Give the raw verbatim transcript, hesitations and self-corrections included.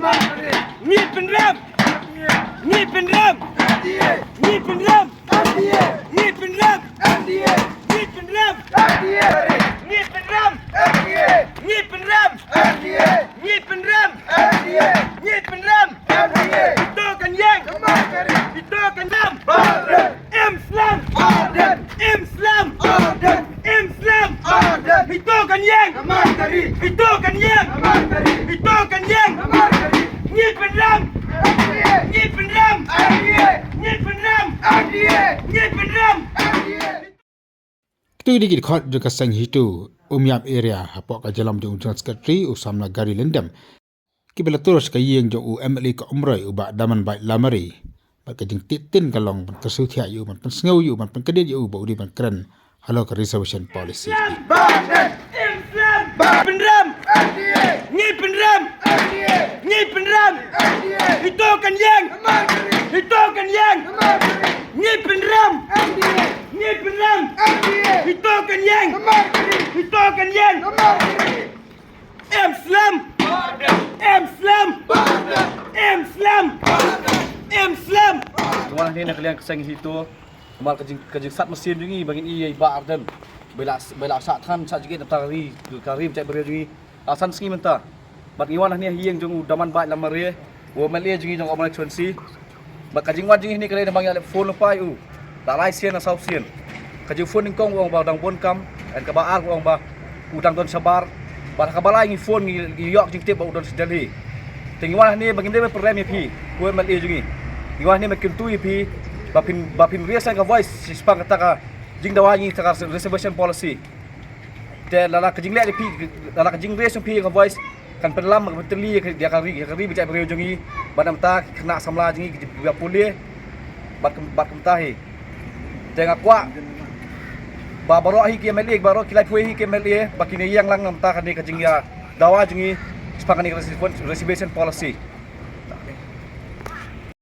Ngi pynrem. Ngi pynrem. Ngi pynrem. Ngi pynrem. Ngi pynrem. Ngi pynrem. Ngi pynrem. Ngi pynrem. Ngi pynrem. Ito kan ïeng. Ito kan ïeng. Im slem. Im slem. Im slem. Ito kan ïeng. Ito kan ïeng. Ito kan ïeng. Ngi pynrem. Ngi pynrem. Ngi pynrem. Ngi pynrem. Kito ki dei ki dkhot jong ka seng HITO Umiam area hapoh ka jingïalam jong u General Secretary u samla Gari Lyngdoh, kiba la tur sha ka ïing jong u MLA ka Umroi u Bah Damanbait Lamare. Bad ka jingtip tin ka long ban kyrsiew thiah ïa u, ban pynsngew ïa u, ban pynkyndiat ïa u ba u dei ban kren halor ka reservation policy. Pynrem. Ngi pynrem. Ngi pynrem. Ito kan ïeng. Ito kan ïeng. Ngi pynrem. Ngi pynrem. Ito kan ïeng. Ito kan ïeng. Im slem. Im slem. Im slem. Im slem. Jong nga hangne na ka liang ka seng HITO. Namar ka jing, ka jingsat mynsiem jong ngi ba ngin ïa i Bah Ardent. Ba i la, ba i la sah than sah jingit na ka ri, ka ri ba jait briew jong ngi. La san sngi mynta. Bad ngi wan hangne ha ïing jong u Damanbait Lamare, u MLA jong ngi jong ka Umroi constituency. Bad ka jingwan jong ngi hangne ka dei namar ngi la phone lypa ïa u. La lai sien la saw sien. Ka jingphone nyngkong u ong ba u dang bun kam, and kaba ar u ong ba u dang don shabar. Bad kaba lai ngi phone ngi, ngi ïoh jingtip ba u don sha Delhi. Te ngi wan hangne ba ngim dei ban pynrem ïa phi, u MLA jong ngi. Ngi wan hangne ban kyntu ïa phi ba phin, ba phin raise ka voice shaphang kata ka jingdawa jong ngi kata ka reservation policy. Te lada ka jingleh jong phi, lada ka jingre jong phi ka voice kan pynlam, kan pyntylli ïa ka, ïa ka ri, ïa ka ri ba jait briew jong ngi, bad namar kata ki khynnah samla jong ngi ki jingpule, bad kum, bad kumta hi. Te nga kwah ba baroh hi ki MLA, baroh ki laiphew hi ki MLA ba kin ïeng lang namar kane ka jingïadawa jong ngi shaphang kane ka reservation, reservation policy.